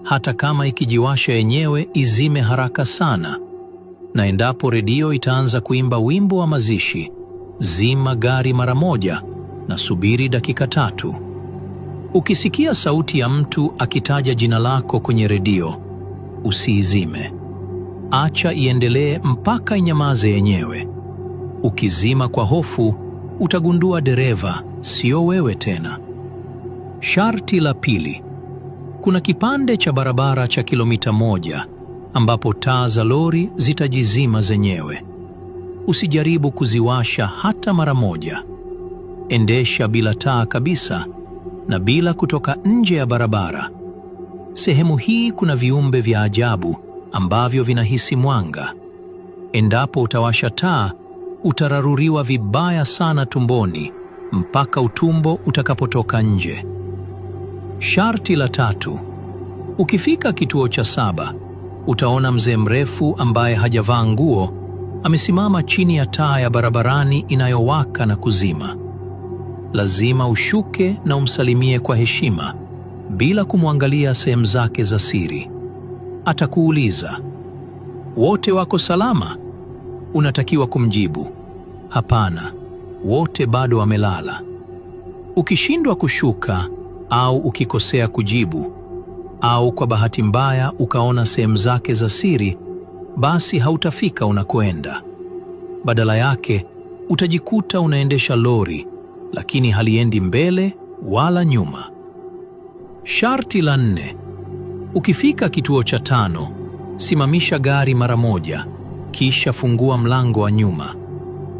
Hata kama ikijiwasha yenyewe, izime haraka sana. Na endapo redio itaanza kuimba wimbo wa mazishi, zima gari mara moja na subiri dakika 3. Ukisikia sauti ya mtu akitaja jina lako kwenye redio, usiizime. Acha iendelee mpaka inyamaze yenyewe. Ukizima kwa hofu, utagundua dereva sio wewe tena. Sharti la pili: kuna kipande cha barabara cha kilomita 1 ambapo taa za lori zitajizima zenyewe. Usijaribu kuziwasha hata mara moja. Endesha bila taa kabisa na bila kutoka nje ya barabara. Sehemu hii kuna viumbe vya ajabu ambavyo vinahisi mwanga. Endapo utawasha taa, utararuriwa vibaya sana tumboni mpaka utumbo utakapotoka nje. Sharti la tatu: ukifika kituo cha 7, utaona mzee mrefu ambaye hajavaa nguo amesimama chini ya taa ya barabarani inayowaka na kuzima. Lazima ushuke na umsalimie kwa heshima bila kumwangalia sehemu zake za siri. Atakuuliza, wote wako salama? Unatakiwa kumjibu, hapana, wote bado wamelala. Ukishindwa kushuka au ukikosea kujibu au kwa bahati mbaya ukaona sehemu zake za siri, basi hautafika unakoenda. Badala yake utajikuta unaendesha lori, lakini haliendi mbele wala nyuma. Sharti la nne: ukifika kituo cha 5, simamisha gari mara moja, kisha fungua mlango wa nyuma.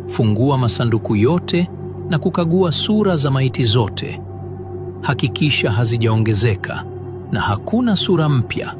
Fungua masanduku yote na kukagua sura za maiti zote. Hakikisha hazijaongezeka na hakuna sura mpya.